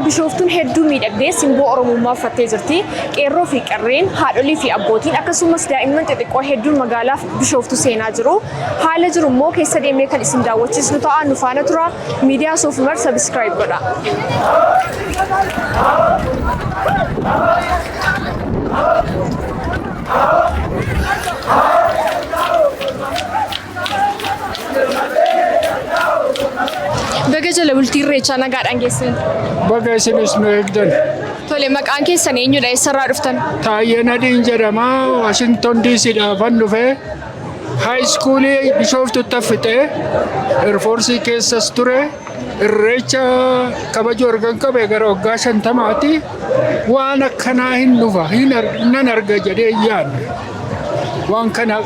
Bishooftuun hedduu miidhagdee simboo Oromummaa uffattee jirti. Qeerroo fi qarreen, haadholii fi abbootiin akkasumas daa'imman xixiqqoo hedduun magaalaa Bishooftuu seenaa jiru. Haala jiru immoo keessa deemnee kan isin daawwachiisnu ta'a. Nu faana tura. Miidiyaa Soofumar subscribe godha. Baga jala bultii Irreechaa nagaadhaan geessan. Baga isinis nu eegdan. Tole maqaan keessan eenyudha? Eessarraa dhuftan? Taayyee Nadiin jedhama. Washington DC dhaafan dhufe. High schoolii Bishooftutti fixee Air Force keessas ture. Irreecha kabajuu ergan qabe gara waggaa 50ti. Waan akkanaa hin dhufa nan arga jedhee hin yaadne. Waan kana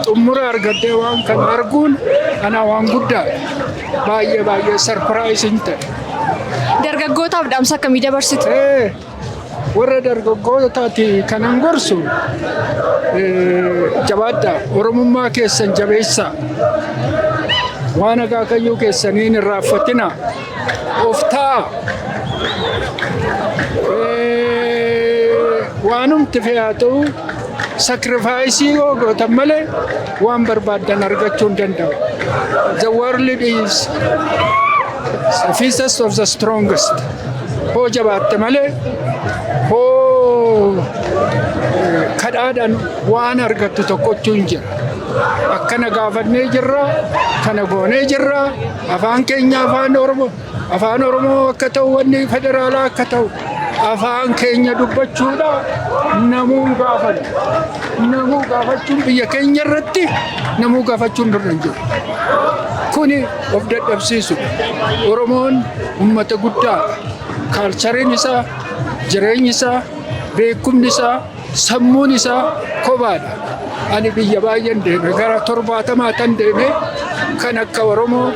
xumura argadhee waan kana arguun ana waan guddaadha. Baay'ee baay'ee surprising ta'e. Dargaggootaaf dhaamsa akkamii dabarsitu? Warra dargaggootaati kanan gorsu jabaadhaa Oromummaa keessan jabeessaa waan akaakayyuu keessanii hin irraanfatinaa of ta'a waanumti fe'aa haa ta'u sacrifice yoo gootan malee waan barbaaddan argachuu hin danda'u. The world is the fittest of the strongest. Hoo jabaatte malee hoo kadhaadhaan waan argattu tokkochuu hin jira. Akkana gaafannee jirra, kana goonee jirra, afaan keenya afaan Oromoo, afaan Oromoo akka ta'u wanni federaalaa akka ta'u afaan keenya dubbachuudha namuu gaafanna. Namuu gaafachuun biyya keenya irratti namuu gaafachuun dura hin jiru. Kuni of dadhabsiisudha. Oromoon uummata guddaadha. Cultureiin isaa, jireenyi isaa, beekumni isaa, sammuun isaa kophaadha. Ani biyya baay'een deeme gara 70 tan deeme kan akka Oromoo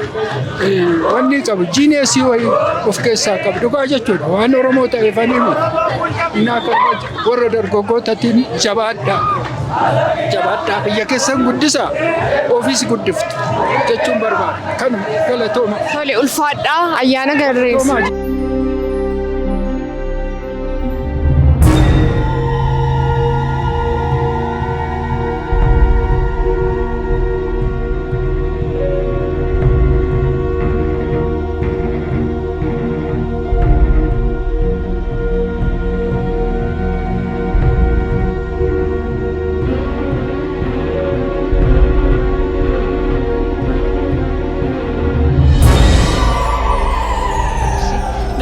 wanni qabu genius wayii of keessaa qabu dhugaa jechuudha. Waan Oromoo ta'eef ani miti. Innaa kan warra dargaggootatiin jabaadhaa. Jabaadhaa biyya keessan guddisaa ofiis guddiftu jechuun barbaada. Kanuma galatooma. Tole ulfaadhaa ayyaana garreessa. Galatooma.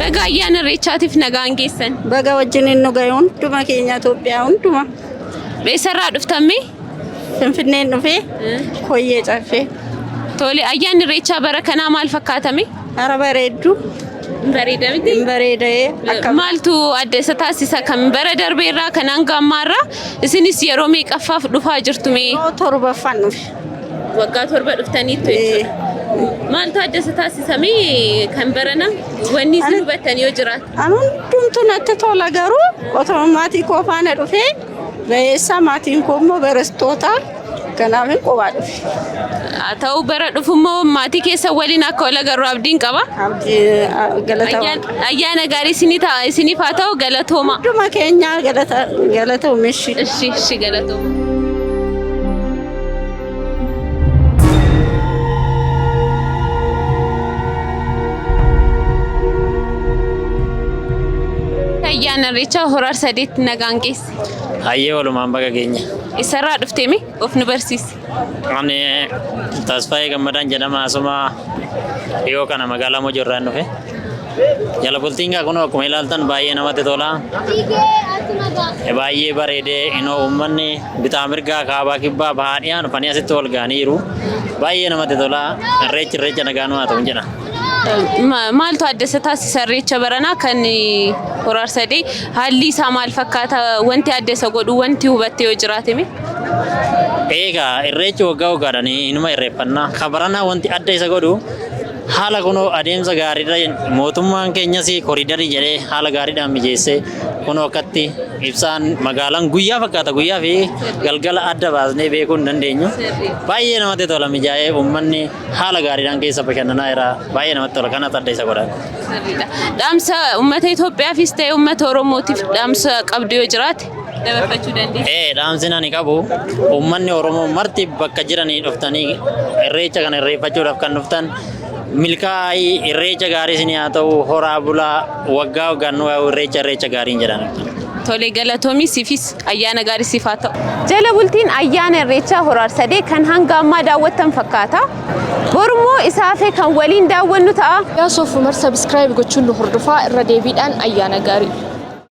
Baga ayyaana Irreechaatiif nagaan geessan. Baga wajjin nu gahe hunduma keenya Itoophiyaa hunduma. Eessarraa dhuftamme? Finfinneen dhufee koyyee caffee. Tole ayyaanni Irreechaa bara kanaa maal fakkaatame? Hara bareeddu. Bareeda miti? Bareeda'ee akka Maaltu adda isa taasisa kan bara darbeerraa kan hanga ammaarraa isinis yeroo meeqaffaaf dhufaa jirtu mee? Yeroo torbaffaan dhufe. Waggaa 7 dhuftaniittu jechuudha. Maaltu adda isa taasisa mee kan barana wanni isin hubattan yoo jiraate? An hundumtu natti tola garuu otoo maatii koo faana dhufee ba'eessa maatiin koo immoo barastoota kanaaf hin qobaa dhufe. Haa ta'u bara dhufu immoo maatii keessa waliin akka wal agarru abdiin qaba. Abdii galata Ayyaana gaarii isinii ta'a isiniif haa ta'u galatooma. Hunduma keenyaa galata galata umishi. Ishi ishi galatooma. Ayyaana Irreechaa Hora Arsadeetti nagaan geesse. Hayyee walumaan baga keenya. Eessarraa dhuftee of nu barsiisi. Ani Tasfaayee Gammadaan jedhama asuma dhiyoo kana magaalaa Mojoo irraan dhufe. Jala bultiin gaa kun akkuma ilaaltan baay'ee namatti tola. Baay'ee bareedee inoo uummanni bitaa mirgaa kaabaa kibbaa bahaa dhiyaan dhufanii asitti wal ga'anii jiru. Baay'ee namatti tola. Irreechi irreecha nagaa nu haa ta'u jedha. Maaltu adda isa taasisa irreecha baranaa kan Hora Arsadee haalli isaa maal fakkaata wanti adda isa godhu wanti hubatte yoo jiraate mee? Egaa irreechi waggaa waggaadhaan inuma irreeffannaa. Kan baranaa wanti adda isa godhu Haala kunoo adeemsa gaariidha mootummaan keenyas koriidarii jedhee haala gaariidhaan mijeessee kunoo akkatti ibsaan magaalaan guyyaa fakkaata guyyaa fi galgala adda baasnee beekuu hin dandeenyu. Baay'ee namatti tola mijaa'ee uummanni haala gaariidhaan keessa bashannanaa jira. Baay'ee namatti tola kanatu adda isa godha. Dhaamsa uummata Itoophiyaafis ta'e uummata Oromootiif dhaamsa qabdu yoo jiraate dabarfachuu dandeessa. Ee dhaamsi ani qabu uummanni Oromoo marti bakka jiranii dhuftanii irreecha kana irreeffachuudhaaf kan dhuftan milkaa'ii irreecha gaarii isinii haa ta'u horaa bulaa waggaa waggaan nu yaa'u irreecha irreecha gaariin jedhan. Tole galatoomii siifis ayyaana gaarii siif haa ta'u. Jala bultiin ayyaana irreechaa Hora Arsadee kan hanga ammaa daawwattan fakkaata. Borummoo isaafee kan waliin daawwannu ta'a. Yaa Soofumar subscribe gochuun nu hordofaa irra deebiidhaan ayyaana gaarii.